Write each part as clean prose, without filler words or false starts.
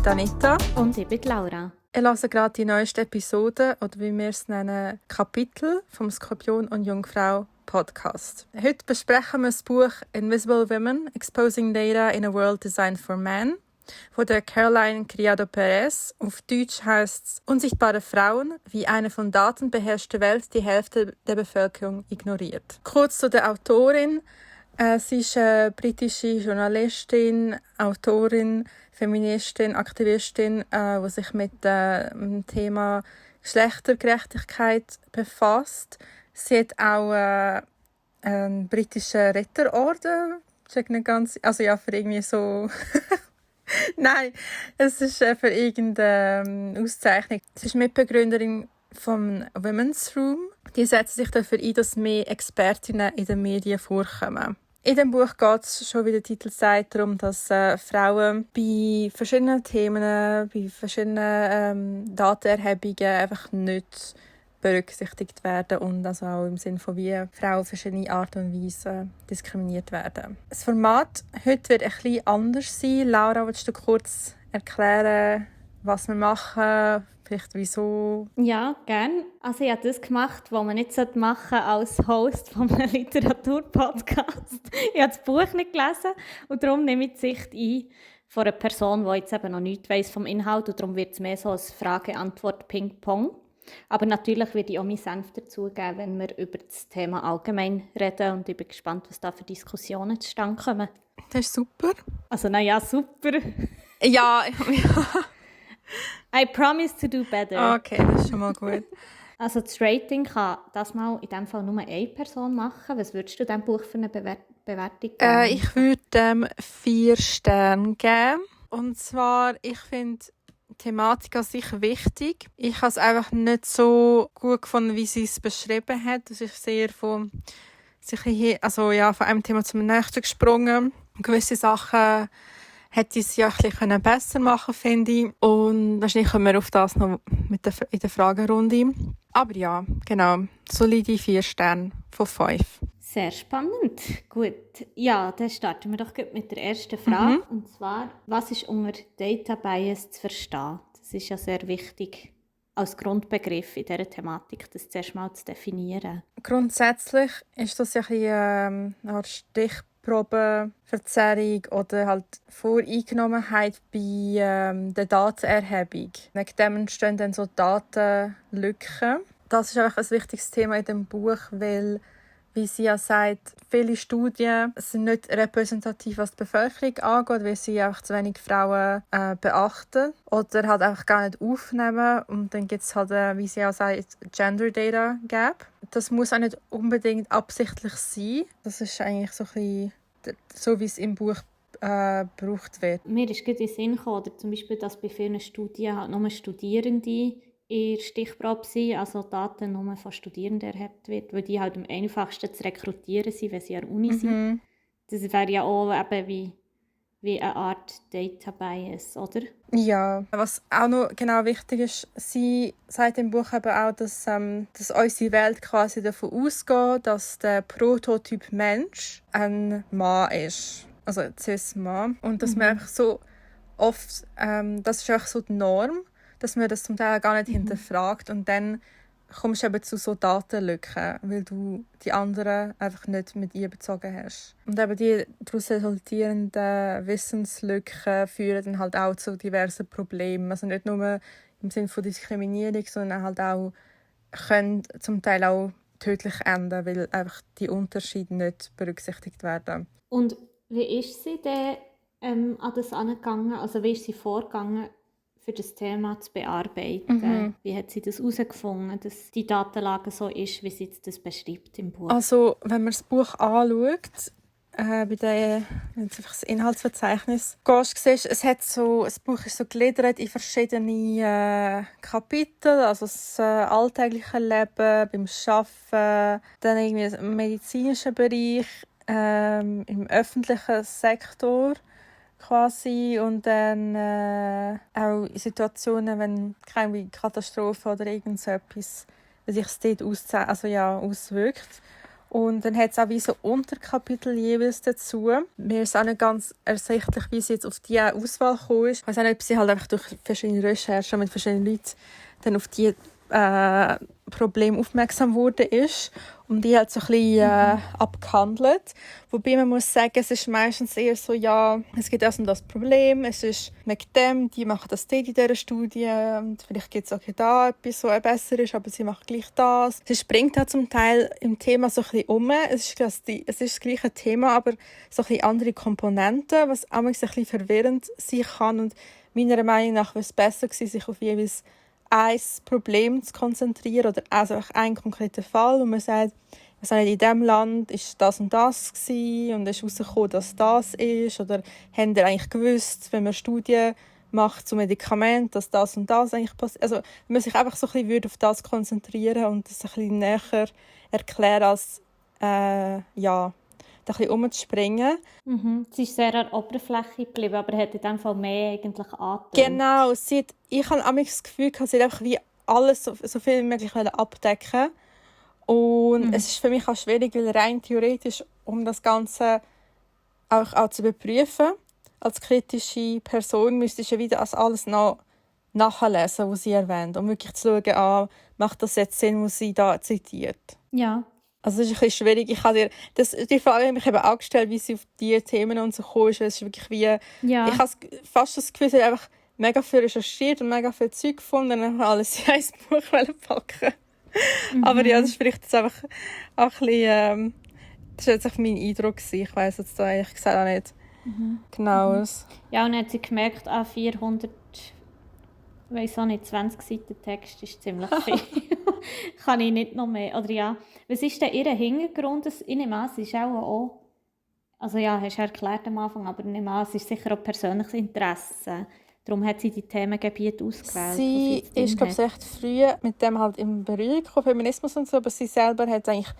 bin Anita. Und ich bin Laura. Ich höre gerade die neueste Episode, oder wie wir es nennen, Kapitel vom Skorpion und Jungfrau Podcast. Heute besprechen wir das Buch Invisible Women: Exposing Data in a World Designed for Men von der Caroline Criado Perez. Auf Deutsch heisst es «Unsichtbare Frauen, wie eine von Daten beherrschte Welt die Hälfte der Bevölkerung ignoriert». Kurz zu der Autorin. Sie ist eine britische Journalistin, Autorin, Feministin, Aktivistin, die sich mit dem Thema Geschlechtergerechtigkeit befasst. Sie hat auch einen britischen Ritterorden. Ich nicht ganz, also ja, für irgendwie so... Nein, es ist für irgendeine Auszeichnung. Sie ist Mitbegründerin vom Women's Room. Die setzt sich dafür ein, dass mehr Expertinnen in den Medien vorkommen. In dem Buch geht es, schon wie der Titel sagt, darum, dass Frauen bei verschiedenen Themen, bei verschiedenen Datenerhebungen einfach nicht berücksichtigt werden und also auch im Sinne von wie Frauen auf verschiedene Art und Weise diskriminiert werden. Das Format heute wird ein bisschen anders sein. Laura, willst du kurz erklären, was wir machen? Vielleicht wieso? Ja, gerne. Also ich habe das gemacht, was man nicht machen sollte als Host von einem Literaturpodcast. Ich habe das Buch nicht gelesen und darum nehme ich die Sicht ein von einer Person, die jetzt eben noch nichts weiss vom Inhalt, und darum wird es mehr so als Frage-Antwort-Ping-Pong. Aber natürlich werde ich auch meinen Senf dazugeben, wenn wir über das Thema allgemein reden, und ich bin gespannt, was da für Diskussionen zustande kommen. Das ist super. Also naja, super. Ja. I promise to do better. Okay, das ist schon mal gut. Also das Rating kann das mal in diesem Fall nur eine Person machen. Was würdest du diesem Buch für eine Bewertung geben? Ich würde dem 4 Sterne geben. Und zwar, ich finde die Thematik an sich wichtig. Ich habe es einfach nicht so gut gefunden, wie sie es beschrieben hat. Das ist sehr von einem Thema zum nächsten gesprungen. Gewisse Sachen hätte ich es ja ein bisschen besser machen können, finde ich. Und wahrscheinlich kommen wir auf das noch in der Fragerunde. Aber ja, genau. Solide 4 Sterne von 5. Sehr spannend. Gut. Ja, dann starten wir doch mit der ersten Frage. Und zwar, was ist unter Data Bias zu verstehen? Das ist ja sehr wichtig als Grundbegriff in dieser Thematik, das zuerst mal zu definieren. Grundsätzlich ist das ja ein eine Art Stichprobenverzerrung oder halt Voreingenommenheit bei der Datenerhebung. Wegen dem entstehen dann so Datenlücken. Das ist einfach ein wichtiges Thema in dem Buch, weil, wie sie ja sagt, viele Studien sind nicht repräsentativ, was die Bevölkerung angeht, weil sie einfach zu wenig Frauen beachten oder halt einfach gar nicht aufnehmen. Und dann gibt es halt, wie sie ja sagt, Gender Data Gap. Das muss auch nicht unbedingt absichtlich sein. Das ist eigentlich so ein bisschen so, wie es im Buch gebraucht wird. Mir ist gerade in den Sinn gekommen, oder zum Beispiel, dass bei vielen Studien halt nur Studierende in der Stichprobe sind, also Daten nur von Studierenden erhebt wird, weil die halt am einfachsten zu rekrutieren sind, wenn sie an der Uni sind. Das wäre ja auch eben wie eine Art Data Bias, oder? Ja, was auch noch genau wichtig ist, sie sagt im Buch eben auch, dass unsere Welt quasi davon ausgeht, dass der Prototyp Mensch ein Mann ist, also ein Cis-Mann. Und dass man einfach so oft, das ist einfach so die Norm, dass man das zum Teil gar nicht hinterfragt, und dann kommst du eben zu so Datenlücken, weil du die anderen einfach nicht mit einbezogen hast. Und eben die daraus resultierenden Wissenslücken führen dann halt auch zu diversen Problemen. Also nicht nur im Sinne von Diskriminierung, sondern halt auch können zum Teil auch tödlich enden, weil einfach die Unterschiede nicht berücksichtigt werden. Und wie ist sie denn an das angegangen? Also wie ist sie vorgegangen, für das Thema zu bearbeiten? Wie hat sie das herausgefunden, dass die Datenlage so ist, wie sie das beschreibt im Buch? Also, wenn man das Buch anschaut, bei das Inhaltsverzeichnis siehst, das Buch ist so gegliedert in verschiedene Kapitel, also das alltägliche Leben, beim Arbeiten, dann irgendwie im medizinischen Bereich, im öffentlichen Sektor quasi, und dann auch in Situationen, wenn keine Katastrophe oder irgend so etwas, wie sich es dort auswirkt. Und dann hat es auch wie so Unterkapitel jeweils dazu. Mir ist auch nicht ganz ersichtlich, wie sie jetzt auf diese Auswahl gekommen ist. Ich weiss auch nicht, ob sie halt einfach durch verschiedene Recherchen mit verschiedenen Leuten dann auf die Problem aufmerksam wurde ist und die halt so ein bisschen abgehandelt. Wobei man muss sagen, es ist meistens eher so, ja, es gibt das und das Problem, es ist wegen dem, die machen das in dieser Studie und vielleicht gibt es auch da etwas, was besser ist, aber sie machen gleich das. Sie springt halt zum Teil im Thema so ein bisschen um. Es ist das gleiche Thema, aber so ein bisschen andere Komponenten, was auch ein bisschen verwirrend sein kann und meiner Meinung nach wäre es besser gewesen, sich auf jeweils ein Problem zu konzentrieren oder also einen konkreten Fall, wo man sagt, in diesem Land war das und das gewesen, und es ist herausgekommen, dass das ist, oder haben ihr eigentlich gewusst, wenn man Studien macht zu Medikamenten, dass das und das eigentlich passiert. Also wenn man sich einfach so ein bisschen auf das konzentrieren und das ein bisschen näher erklären, als da ein bisschen umzuspringen. Sie ist sehr an der Oberfläche geblieben, aber hat in diesem Fall mehr eigentlich angetönt. Genau, ich habe auch das Gefühl, sie hat einfach wie alles so viel wie möglich abdecken. Und es ist für mich auch schwierig, weil rein theoretisch, um das Ganze auch zu überprüfen, als kritische Person müsstest du wieder alles noch nachlesen, was sie erwähnt, um wirklich zu schauen, macht das jetzt Sinn, was sie da zitiert. Ja. Also das ist ein bisschen schwierig. Die Frage habe ich eben auch gestellt, wie sie auf diese Themen und so gekommen ist. Es ist wirklich wie... Ja. Ich habe fast das Gefühl, sie hat einfach mega viel recherchiert und mega viel Zeug gefunden und dann alles in ein Buch packen. Aber ja, das ist vielleicht jetzt einfach auch ein bisschen... das war jetzt auch mein Eindruck gewesen. Ich weiss jetzt da ehrlich gesagt auch nicht genau. Ja, und dann hat sie gemerkt, 400... Ich weiss auch nicht, 20 Seiten Text ist ziemlich viel. Kann ich nicht noch mehr. Oder ja, was ist denn ihr Hintergrund? Ich nehme an, es ist auch... Also ja, hast du erklärt am Anfang, aber ich nehme an, es ist sicher auch persönliches Interesse. Darum hat sie die Themengebiete ausgewählt. Sie ist, glaube ich, recht früh mit dem halt in Berührung gekommen, Feminismus und so, aber sie selber hat eigentlich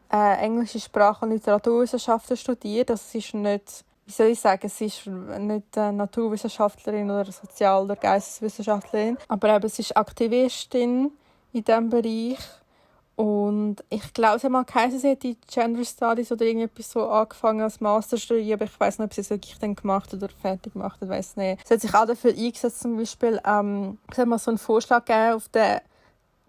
englische Sprache- und Literaturwissenschaften studiert. Also sie ist nicht... Wie soll ich sagen, sie ist nicht Naturwissenschaftlerin oder Sozial- oder Geisteswissenschaftlerin, aber eben, sie ist Aktivistin in diesem Bereich. Und ich glaube, sie hat mal geheißen, sie hat die Gender Studies oder irgendetwas so angefangen als Masterstudie, aber ich weiss nicht, ob sie es wirklich dann gemacht hat oder fertig gemacht hat, weiss nicht. Sie hat sich auch dafür eingesetzt, zum Beispiel, sie hat mal so einen Vorschlag gegeben auf der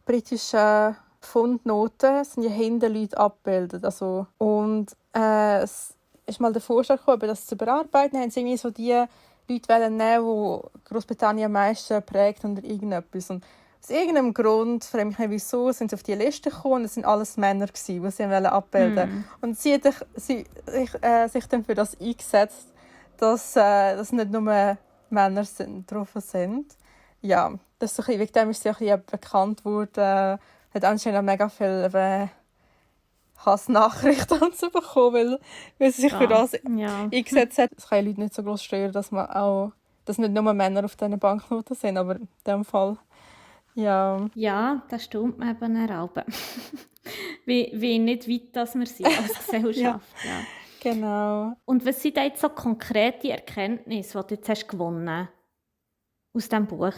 britischen Fundnoten, sind ja hinten Leute abgebildet. Also, und es ist mal der Vorschlag gekommen, das zu bearbeiten. Dann haben sie irgendwie so die Leute nehmen, die Großbritannien am meisten prägt oder irgendetwas. Und aus irgendeinem Grund, ich frage mich nicht wieso, sind sie auf die Liste gekommen und es waren alles Männer, die sie abbilden wollten. Und sie hat sich dann für das eingesetzt, dass nicht nur Männer drauf sind. Ja, das ist so ein bisschen, wegen dem ist sie auch ein bisschen bekannt worden. Hat anscheinend auch mega viel Hassnachrichten und so bekommen, weil sie sich für das eingesetzt hat. Es kann die Leute nicht so groß stören, dass nicht nur Männer auf diesen Banknoten sind, aber in diesem Fall, ja. Ja, das stimmt mir eben erlauben. wie nicht weit, dass wir sind als Gesellschaft. ja. Genau. Und was sind jetzt so konkrete Erkenntnisse, die du jetzt hast gewonnen aus diesem Buch?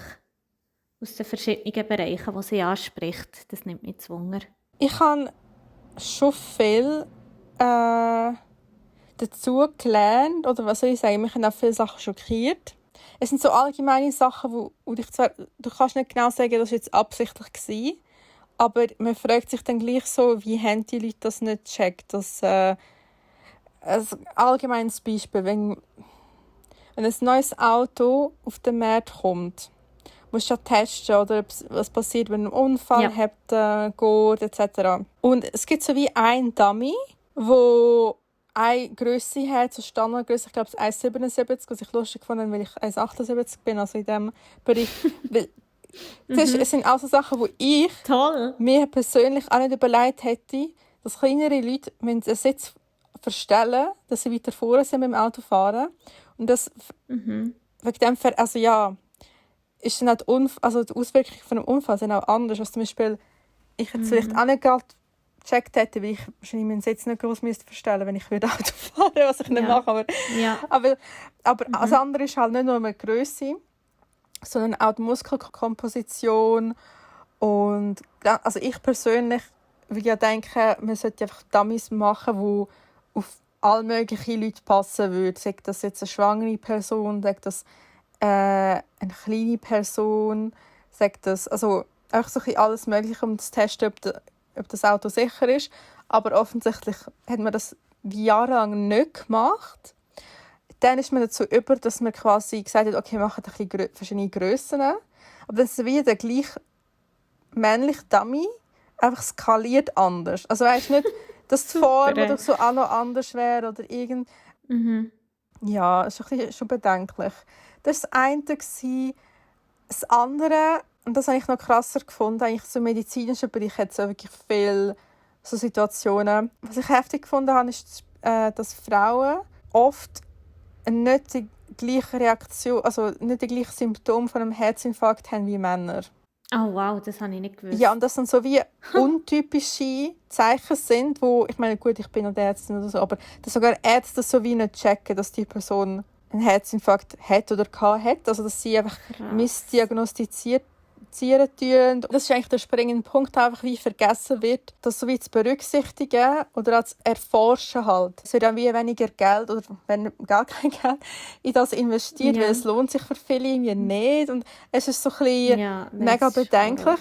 Aus den verschiedenen Bereichen, die sie anspricht? Das nimmt mich zu Wunder. Ich habe schon viel dazu gelernt, oder was soll ich sagen, mich haben auch viele Sachen schockiert. Es sind so allgemeine Sachen, wo du kannst nicht genau sagen, das war jetzt absichtlich gewesen, aber man fragt sich dann gleich so, wie haben die Leute das nicht gecheckt, dass ein allgemeines Beispiel, wenn ein neues Auto auf den Markt kommt, musst du ja testen, oder was passiert, wenn ein Unfall geht, etc. Und es gibt so wie einen Dummy, wo eine Grösse hat, so Standardgrösse, ich glaube es ist 1,77, was ich lustig fand, weil ich 1,78 bin, also in diesem Bereich. Es sind auch so Sachen, wo ich mir persönlich auch nicht überlegt hätte, dass kleinere Leute den Sitz verstellen, dass sie weiter vorne sind mit dem Autofahren. Und das wegen dem, also ja, ist dann auch die Auswirkungen von einem Unfall sind auch anders. Also zum Beispiel, ich jetzt vielleicht auch nicht gerade gecheckt hätte, weil ich wahrscheinlich meinen Sitz nicht groß verstellen müsste, wenn ich Auto fahren würde, was ich nicht mache. Aber das andere ist halt nicht nur die Grösse, sondern auch die Muskelkomposition. Und also ich persönlich weil ich denke, man sollte einfach Dummies machen, die auf alle möglichen Leute passen würden. Sei das jetzt eine schwangere Person, sei das eine kleine Person, sei das also einfach so ein bisschen alles Mögliche, um zu testen, ob das Auto sicher ist. Aber offensichtlich hat man das jahrelang nicht gemacht. Dann ist man dazu über, dass man quasi gesagt hat, okay, wir machen ein bisschen verschiedene Grössen. Aber das ist wie der gleiche männliche Dummy, einfach skaliert anders. Also weißt nicht, dass die Form oder so auch noch anders wäre oder irgend... Ja, das ist ein bisschen schon bedenklich. Das war das eine. Das andere, und das habe ich noch krasser gefunden, eigentlich so im medizinischen Bereich hat es wirklich viele so Situationen. Was ich heftig gefunden habe, ist, dass Frauen oft nicht die gleiche Reaktion, also nicht die gleichen Symptome von einem Herzinfarkt haben wie Männer. Oh wow, das habe ich nicht gewusst. Ja, und das sind so wie untypische Zeichen sind, wo, ich meine, gut, ich bin nicht Ärztin oder so, aber dass sogar Ärzte so wie nicht checken, dass die Person einen Herzinfarkt hat oder hat. Also dass sie einfach missdiagnostizieren tun. Das ist eigentlich der springende Punkt, einfach wie vergessen wird, das so wie zu berücksichtigen oder auch zu erforschen halt. Es wird dann wie weniger Geld oder wenn gar kein Geld in das investiert, weil es lohnt sich für viele irgendwie nicht. Und es ist so ein bisschen mega bedenklich.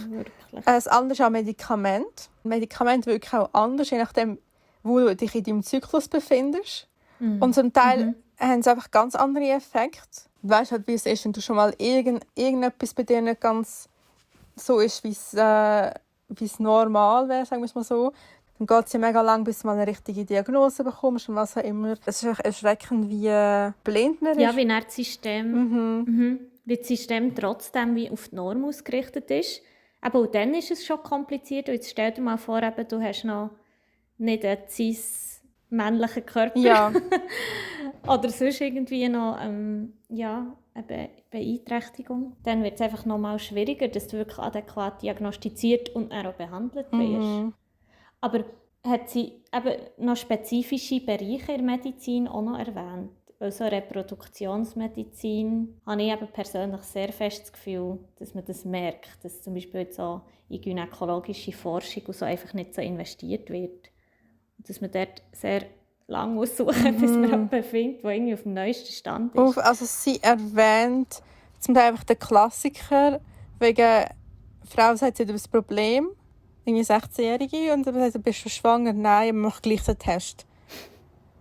Das andere ist auch Medikament. Medikament wirken auch anders, je nachdem, wo du dich in deinem Zyklus befindest. Und zum Teil haben sie einfach ganz andere Effekte. Du weißt halt, wie es ist, wenn du schon mal irgendetwas bei dir nicht ganz so ist, wie es normal wäre, sagen wir es mal so. Dann geht es ja mega lang, bis du mal eine richtige Diagnose bekommst und was auch immer. Es ist einfach erschreckend, wie blind man ist. Ja, wie das System, wie das System trotzdem wie auf die Norm ausgerichtet ist. Aber auch dann ist es schon kompliziert. Und jetzt stell dir mal vor, eben, du hast noch nicht einen cis-männlichen Körper. Ja. Oder sonst irgendwie noch eine Beeinträchtigung. Dann wird es einfach noch mal schwieriger, dass du wirklich adäquat diagnostiziert und auch behandelt wirst. Aber hat sie eben noch spezifische Bereiche in der Medizin auch noch erwähnt? Also Reproduktionsmedizin habe ich eben persönlich sehr fest das Gefühl, dass man das merkt, dass zum Beispiel jetzt auch in gynäkologische Forschung und so einfach nicht so investiert wird. Und dass man dort sehr lange suchen, bis man jemanden findet, der irgendwie auf dem neuesten Stand ist. Also sie erwähnt zum Beispiel einfach den Klassiker, wegen eine Frau sagt, sie hat ein Problem, eine 16-Jährige, und dann sagt sie, bist du schwanger? Nein, man macht gleich den Test.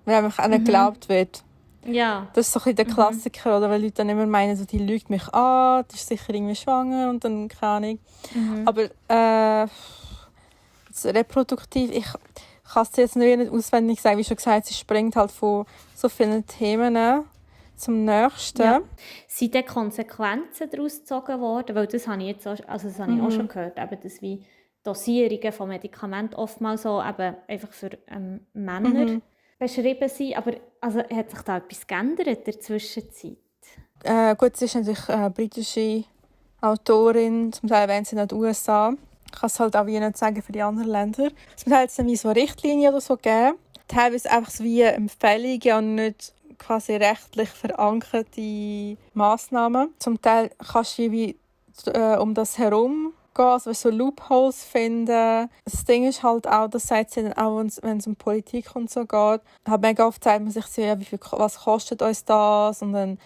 Weil einfach auch nicht geglaubt wird. Ja. Das ist so ein bisschen der Klassiker, oder? Weil Leute dann immer meinen, so, die lügt mich an, die ist sicher irgendwie schwanger und dann keine Ahnung. Aber reproduktiv, ich kann es jetzt nicht auswendig sagen, wie schon gesagt, sie springt halt von so vielen Themen zum nächsten. Ja. Sind dann Konsequenzen daraus gezogen worden? Weil das habe ich jetzt auch, also das habe ich auch schon gehört, eben, dass wie Dosierungen von Medikamenten oftmals so eben einfach für Männer beschrieben sind. Aber also, hat sich da etwas geändert in der Zwischenzeit? Gut, sie ist natürlich eine britische Autorin, zum Teil erwähnt sie in den USA. Ich kann es halt auch wie nicht sagen für die anderen Länder. Es wird halt wie so Richtlinien oder so geben. Teilweise einfach so wie Empfehlungen und nicht quasi rechtlich verankerte Massnahmen. Zum Teil kannst du wie um das herum gehen, also so Loopholes finden. Das Ding ist halt auch, das sagt sie dann auch, wenn es um Politik und so geht. Halt mega oft sagt man sich so, ja, was kostet uns das? Und dann,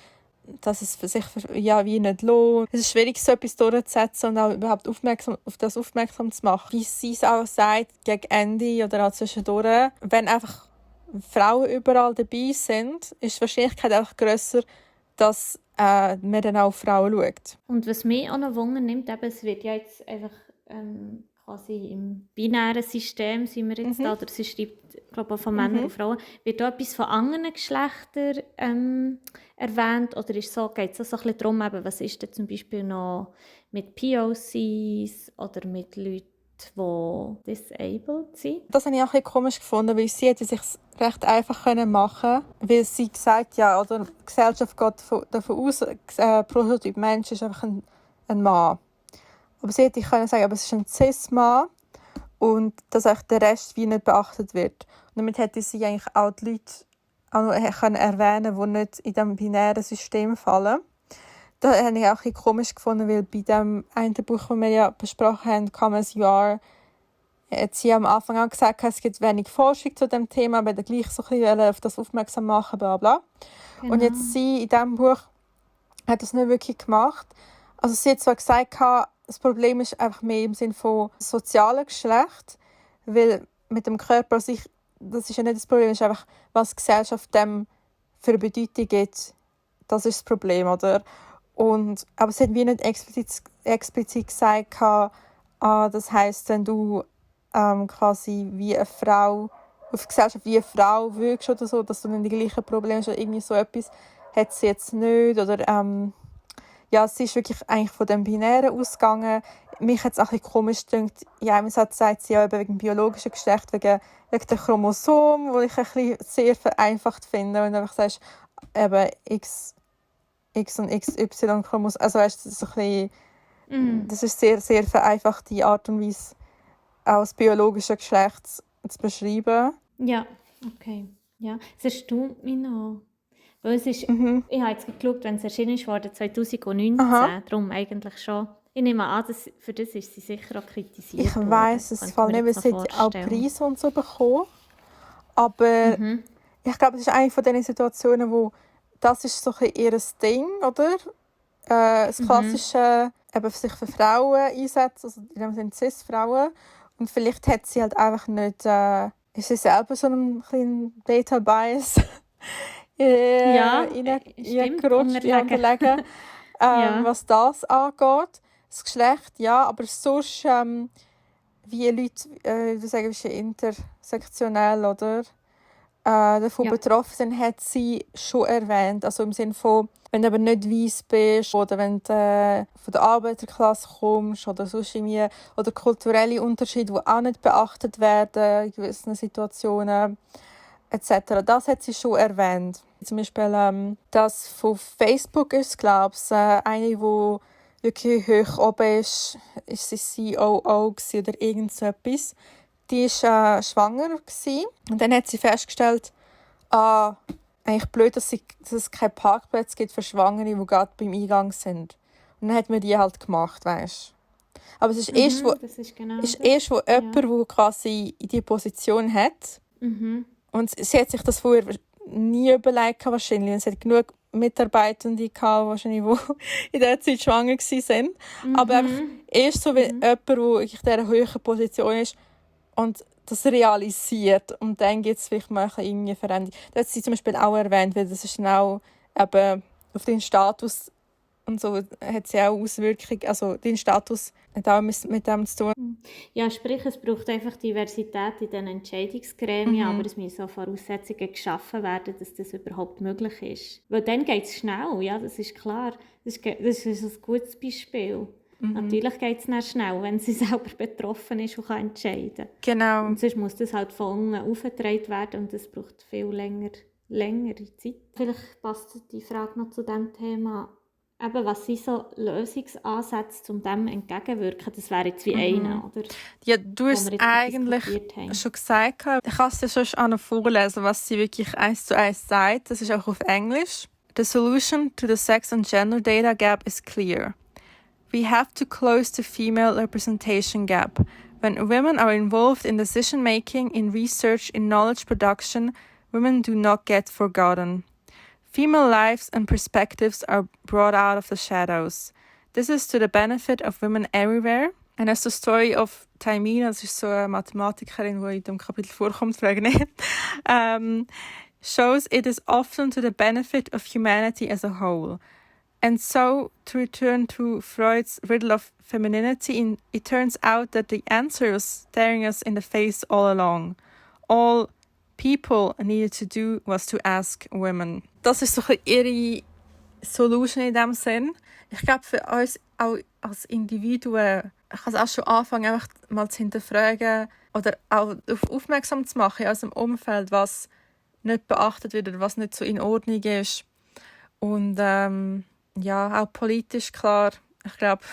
dass es sich wie nicht lohnt. Es ist schwierig, so etwas durchzusetzen und auch überhaupt auf das aufmerksam zu machen. Wie sie es auch sagt, gegen Ende oder auch zwischendurch, wenn einfach Frauen überall dabei sind, ist die Wahrscheinlichkeit einfach grösser, dass man dann auch auf Frauen schaut. Und was mich auch noch Wunder nimmt, eben, es wird ja jetzt einfach quasi im binären System sind wir jetzt da, oder sie schreibt, glaube ich, von Männern und Frauen, wird da etwas von anderen Geschlechtern erwähnt, oder geht es so ein bisschen darum, eben, was ist denn zum Beispiel noch mit POCs oder mit Leuten, die disabled sind? Das habe ich auch ein bisschen komisch gefunden, weil sie hätte sich recht einfach machen können, weil sie gesagt ja, oder die Gesellschaft geht davon aus, Prototyp Mensch ist einfach ein Mann. Aber sie hätte können sagen, aber es ist ein Cis-Mann und dass auch der Rest wie nicht beachtet wird. Und damit hätte sie eigentlich auch die Leute auch noch erwähnen können, die nicht in diesem binären System fallen. Das habe ich auch ein bisschen komisch gefunden, weil bei dem einen Buch, das wir ja besprochen haben, Come As You Are, hat sie am Anfang auch gesagt, es gibt wenig Forschung zu dem Thema, aber gleich so ein bisschen auf das aufmerksam machen, bla bla. Genau. Und jetzt sie in diesem Buch hat das nicht wirklich gemacht. Also sie hat zwar gesagt, das Problem ist einfach mehr im Sinne von sozialem Geschlecht, weil mit dem Körper sich, das ist ja nicht das Problem, es ist einfach, was die Gesellschaft dem für eine Bedeutung gibt. Das ist das Problem, oder? Aber sie hat wie nicht explizit gesagt, das heisst, wenn du quasi wie eine Frau, auf die Gesellschaft wie eine Frau wirkst oder so, dass du dann die gleichen Probleme hast oder irgendwie so etwas, hat sie jetzt nicht. Oder sie ist wirklich eigentlich von dem Binären ausgegangen. Mich hat es auch ein bisschen komisch gedacht. Ja, einem Satz sagt sie ja eben wegen biologischem Geschlecht, wegen der Chromosom, wo ich ein bisschen sehr vereinfacht finde. Wenn du einfach sagst, eben X und XY-Chromosom. Also weißt du, das ist ein bisschen, das ist sehr, sehr vereinfachte Art und Weise, auch das biologische Geschlecht zu beschreiben. Ja, okay. Ja, es erstaunt mich noch. Weil es ist, ich habe jetzt geschaut, wenn es erschienen ist, 2019, darum eigentlich schon. Ich nehme an, für das ist sie sicher auch kritisiert Ich weiss es vor allem nicht, weil sie auch Preise und so bekommen. Aber ich glaube, es ist eine von diesen Situationen, wo das ist so ein ihr Ding, oder? Das klassische, eben sich für Frauen einsetzen, also in dem Sinne Cis-Frauen. Und vielleicht hat sie halt einfach nicht, ist sie selber so einen kleinen Data-Bias reingerutscht, unterlegen. Was das angeht. Das Geschlecht, ja, aber sonst, wie Leute, sagen wir, intersektionell, oder? Davon betroffen sind, hat sie schon erwähnt. Also im Sinne von, wenn du aber nicht weiss bist oder wenn du von der Arbeiterklasse kommst oder sonst irgendwie, oder kulturelle Unterschiede, die auch nicht beachtet werden in gewissen Situationen etc. Das hat sie schon erwähnt. Zum Beispiel das von Facebook ist, glaube ich, eine, die wirklich hoch oben ist sie COO oder irgend so etwas. Die war schwanger gewesen. Und dann hat sie festgestellt, eigentlich blöd, dass es keinen Parkplatz gibt für Schwangere, die gerade beim Eingang sind. Und dann hat man die halt gemacht, weißt du. Aber es ist erst, wo jemand, der quasi in diese Position hat. Und sie hat sich das vorher nie überlegt, wahrscheinlich. Und sie hat genug Mitarbeitende gehabt, wahrscheinlich, die in dieser Zeit schwanger waren. Aber einfach erst so, wenn jemand, der in dieser höheren Position ist, und das realisiert. Und dann gibt es vielleicht mal eine Veränderung. Das hat sie zum Beispiel auch erwähnt, weil das ist dann auch eben auf den Status und so hat sie auch Auswirkungen. Also dein Status hat auch mit dem zu tun. Ja, sprich, es braucht einfach Diversität in den Entscheidungsgremien, aber es müssen auch Voraussetzungen geschaffen werden, dass das überhaupt möglich ist. Weil dann geht es schnell, ja, das ist klar. Das ist ein gutes Beispiel. Natürlich geht es dann schnell, wenn sie selber betroffen ist und kann entscheiden kann. Genau. Und sonst muss das halt von unten aufgetragen werden und das braucht viel längere Zeit. Vielleicht passt die Frage noch zu diesem Thema. Eben, was sind so Lösungsansätze, um dem entgegenwirken? Das wäre jetzt wie einer, oder? Ja, du hast es eigentlich schon gesagt. Ich kann es dir sonst auch noch vorlesen, was sie wirklich 1:1 sagt. Das ist auch auf Englisch. The solution to the sex and gender data gap is clear. We have to close the female representation gap. When women are involved in decision-making, in research, in knowledge production, women do not get forgotten. Female lives and perspectives are brought out of the shadows. This is to the benefit of women everywhere. And as the story of Taimina, das ist so eine Mathematikerin, die in dem Kapitel vorkommt, frage nicht, shows it is often to the benefit of humanity as a whole. And so, to return to Freud's riddle of femininity, it turns out that the answer was staring us in the face all along. All people needed to do was to ask women. Das ist so ihre Solution in dem Sinn. Ich glaube, für uns auch als Individuen kann es auch schon anfangen, einfach mal zu hinterfragen oder auch aufmerksam zu machen in unserem Umfeld, was nicht beachtet wird oder was nicht so in Ordnung ist. Und auch politisch, klar. Ich glaube,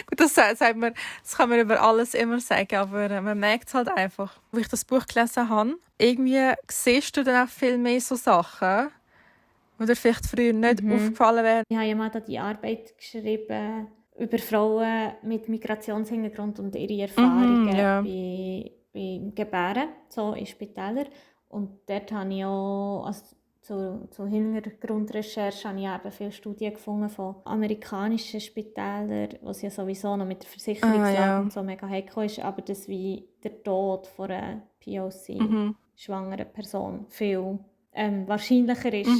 gut, das kann man über alles immer sagen, aber man merkt es halt einfach. Als ich das Buch gelesen habe, irgendwie siehst du dann auch viel mehr so Sachen, die dir vielleicht früher nicht aufgefallen wären. Ich habe ja mal die Arbeit geschrieben, über Frauen mit Migrationshintergrund und ihre Erfahrungen beim Gebären, so in Spitälern. Und dort habe ich auch, also zur Hintergrundrecherche, habe ich eben viele Studien gefunden von amerikanischen Spitälern, was ja sowieso noch mit der Versicherungslage und so mega heikel ist, aber das wie der Tod von einer POC-schwangeren Person viel wahrscheinlicher ist.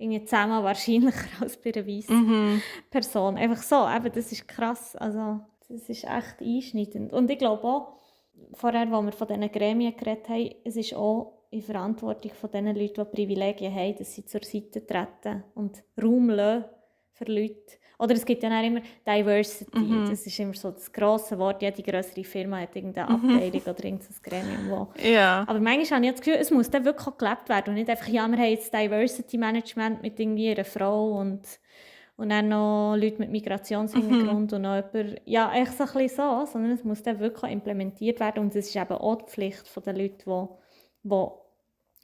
Irgendwie 10-mal wahrscheinlicher als bei einer weißen Person. Einfach so, eben, das ist krass, also das ist echt einschneidend. Und ich glaube auch, vorher, als wir von diesen Gremien geredet haben, es ist auch in Verantwortung von den Leuten, die Privilegien haben, dass sie zur Seite treten und Raum lassen für Leute. Oder es gibt ja auch immer Diversity. Das ist immer so das grosse Wort. Jede grössere Firma hat irgendeine Abteilung oder irgendein Gremium. Aber manchmal habe ich das Gefühl, es muss dann wirklich auch gelebt werden und nicht einfach, ja, wir haben jetzt Diversity Management mit irgendwie einer Frau und dann noch Leute mit Migrationshintergrund und noch jemand, ja, echt so ein bisschen so, sondern es muss dann wirklich implementiert werden und es ist eben auch die Pflicht der Leute, die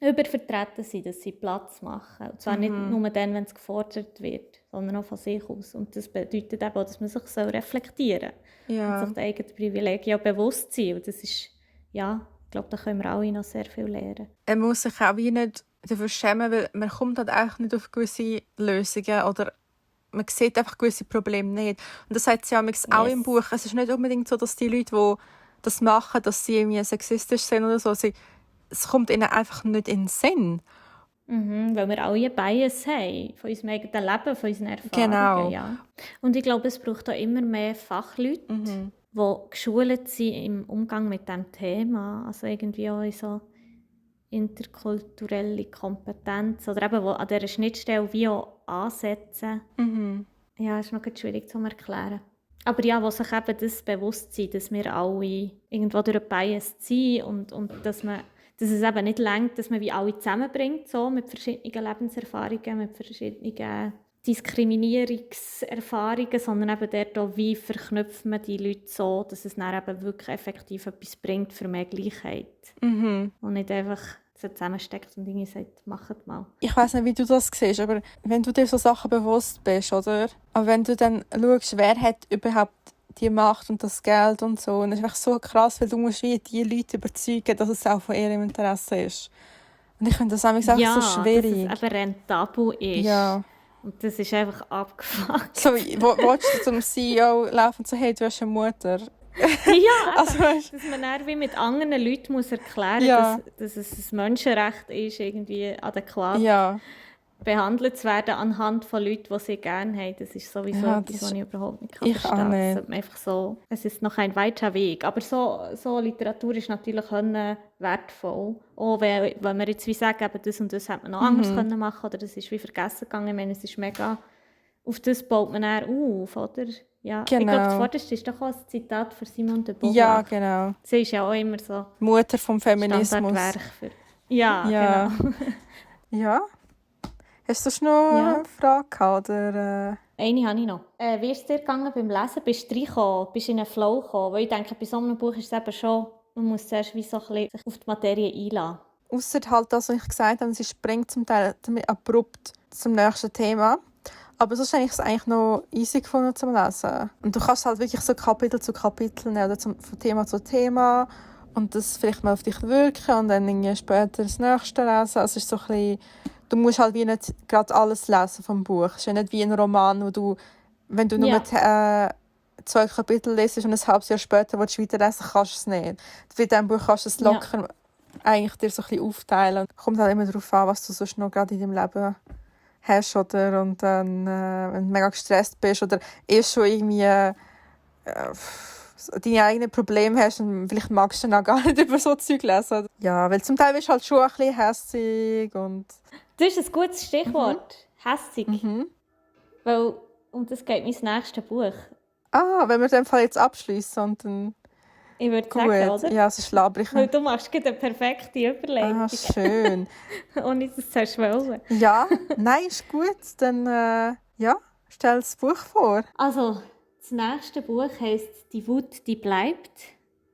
übervertreten sind, dass sie Platz machen. Und zwar nicht nur dann, wenn es gefordert wird, sondern auch von sich aus. Und das bedeutet eben auch, dass man sich reflektieren soll und sich der eigenen Privilegien auch bewusst sein. Und das ist, ja, ich glaube, da können wir alle noch sehr viel lernen. Man muss sich auch wie nicht dafür schämen, weil man kommt halt eigentlich nicht auf gewisse Lösungen oder man sieht einfach gewisse Probleme nicht. Und das sagt sie auch im Buch. Es ist nicht unbedingt so, dass die Leute, die das machen, dass sie irgendwie sexistisch sind oder so. Es kommt ihnen einfach nicht in den Sinn. Weil wir alle Bias haben, von unserem eigenen Leben, von unseren Erfahrungen. Genau. Ja. Und ich glaube, es braucht auch immer mehr Fachleute, die geschult sind im Umgang mit diesem Thema. Also irgendwie auch in so interkulturelle Kompetenz oder eben wo an dieser Schnittstelle wie auch ansetzen. Ja, ist noch schwierig zu erklären. Aber ja, wo sich eben das bewusst sind, dass wir alle irgendwo durch ein Bias sind und dass es eben nicht reicht, dass man wie alle zusammenbringt, so, mit verschiedenen Lebenserfahrungen, mit verschiedenen Diskriminierungserfahrungen, sondern eben dort auch, wie verknüpft man die Leute so, dass es dann eben wirklich effektiv etwas bringt für mehr Gleichheit. Und nicht einfach so zusammensteckt und irgendwie sagt, macht mal. Ich weiss nicht, wie du das siehst, aber wenn du dir so Sachen bewusst bist, oder? Aber wenn du dann schaust, wer hat überhaupt die Macht und das Geld und so, und das ist einfach so krass, weil du musst wie die Leute überzeugen, dass es auch von ihrem Interesse ist. Und ich finde das einfach so schwierig. Dass es eben rentabel ist. Ja. Und das ist einfach abgefuckt. So, willst du zum CEO laufen und sagen, hey, du hast eine Mutter? Ja, also, dass man dann wie mit anderen Leuten muss erklären muss, dass es ein Menschenrecht ist, irgendwie adäquat behandelt zu werden anhand von Leuten, die sie gerne haben. Das ist sowieso etwas, was ich überhaupt nicht verstehen kann. Einfach so, es ist noch ein weiter Weg. Aber so Literatur ist natürlich wertvoll. Auch wenn wir jetzt wie sagen, das und das hätte man noch anders machen können oder das ist wie vergessen gegangen. Ich meine, es ist mega... Auf das baut man dann auf, oder? Ja. Genau. Ich glaube, das Vorderste ist doch auch ein Zitat von Simone de Beauvoir. Ja, genau. Sie ist ja auch immer so... Mutter vom Feminismus. Standardwerk für... Ja, genau. Ja. Hast du noch eine Frage gehabt, oder? Eine habe ich noch. Wie ist es dir gegangen beim Lesen? Bist du reingekommen? Bist du in einen Flow gekommen? Weil ich denke, bei so einem Buch ist es eben schon... Man muss zuerst wie so ein bisschen sich auf die Materie einlassen. Ausser halt das, was ich gesagt habe, sie springt zum Teil abrupt zum nächsten Thema. Aber sonst habe ich es eigentlich noch easy gefunden zum Lesen. Und du kannst halt wirklich so Kapitel zu Kapitel nehmen, oder von Thema zu Thema und das vielleicht mal auf dich wirken und dann irgendwie später das nächste lesen. Also es ist so ein bisschen, du musst halt wie nicht gerade alles lesen vom Buch. Es ist ja nicht wie ein Roman, wo du, wenn du nur 2 Kapitel lesest und ein halbes Jahr später willst du weiterlesen, kannst du es nicht. Bei diesem Buch kannst du es locker eigentlich dir so ein bisschen aufteilen. Kommt halt immer darauf an, was du sonst noch gerade in deinem Leben hast, oder? Und dann, wenn du mega gestresst bist oder schon irgendwie deine eigenen Probleme hast, dann vielleicht magst du dann auch gar nicht über so Zeug lesen. Ja, weil zum Teil bist du halt schon ein bisschen hässig und... Das ist ein gutes Stichwort. Hässig. Weil, und das geht mein nächstes Buch. Wenn wir den Fall jetzt abschliessen und dann... Ich würde sagen, oder? Ja, es ist labrig. Weil du machst gerade eine perfekte Überleitung. Schön. Ohne das zu erschwellen. Ja, nein, ist gut. Dann, stell das Buch vor. Also, das nächste Buch heisst «Die Wut, die bleibt»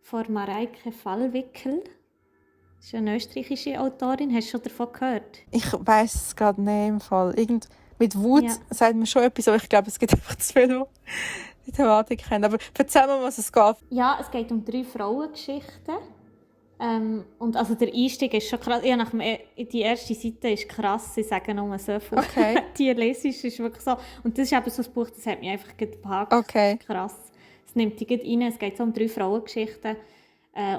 von Mareike Fallwickel. Das ist eine österreichische Autorin. Hast du schon davon gehört? Ich weiss es gerade nicht im Fall. Mit Wut sagt man schon etwas, aber ich glaube, es gibt einfach zu viele die Thematik haben. Aber erzähl mir, was es geht. Ja, es geht um 3 Frauengeschichten. Und also der Einstieg ist schon krass. Ja, die erste Seite ist krass, sie sagen nur so viel. Okay. Die Lesung ist wirklich so. Und das ist eben so ein Buch, das hat mich einfach gepackt. Okay. Krass. Es nimmt dich rein. Es geht so um 3 Frauengeschichten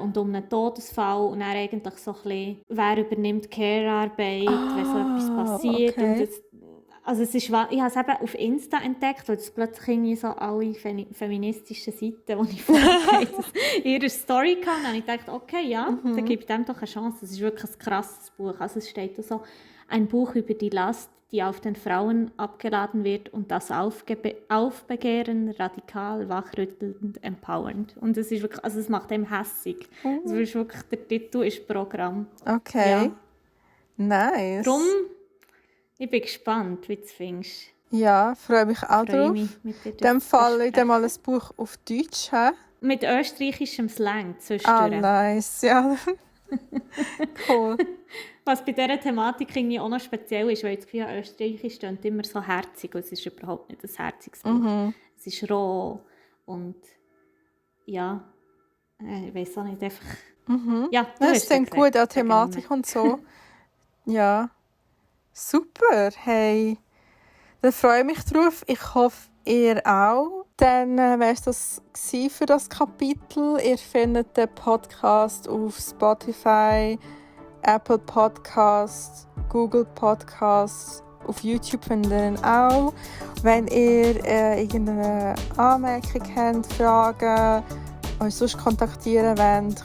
und um einen Todesfall. Und dann eigentlich so ein bisschen, wer übernimmt Care-Arbeit, wenn so etwas passiert. Okay. Und also es ist, ich habe es eben auf Insta entdeckt, weil es plötzlich irgendwie so alle feministischen Seiten, die ich vorher ihre Story hatte, und ich dachte, okay, ja, dann gebe ich dem doch eine Chance. Es ist wirklich ein krasses Buch. Also es steht da so, ein Buch über die Last, die auf den Frauen abgeladen wird und das Aufbegehren radikal, wachrüttelnd, empowernd. Und es ist wirklich, also es macht einem hässig. Also ist wirklich, der Titel ist Programm. Okay. Ja. Nice. Drum, ich bin gespannt, wie du es findest. Ja, freue mich auch Freue drauf. mich, mit dir In dem das Fall zu ich dann mal ein Buch auf Deutsch. He? Mit österreichischem Slang zwischendurch. Nice. Ja. Cool. Was bei dieser Thematik irgendwie auch noch speziell ist, weil das Gefühl, Österreichisch klingt immer so herzig, und es ist überhaupt nicht ein herziges Buch. Es ist roh und ja, ich weiss auch nicht, einfach... Ja, Es klingt gut, auch Thematik und so. Ja. Super, hey. Dann freue ich mich drauf. Ich hoffe, ihr auch. Dann wäre es das für das Kapitel. Ihr findet den Podcast auf Spotify, Apple Podcasts, Google Podcasts. Auf YouTube findet ihr ihn auch. Wenn ihr irgendeine Anmerkung habt, Fragen, euch sonst kontaktieren wollt,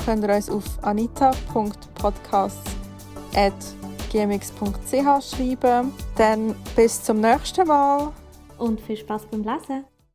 könnt ihr uns auf anita.podcast@gmx.ch schreiben. Dann bis zum nächsten Mal. Und viel Spaß beim Lesen.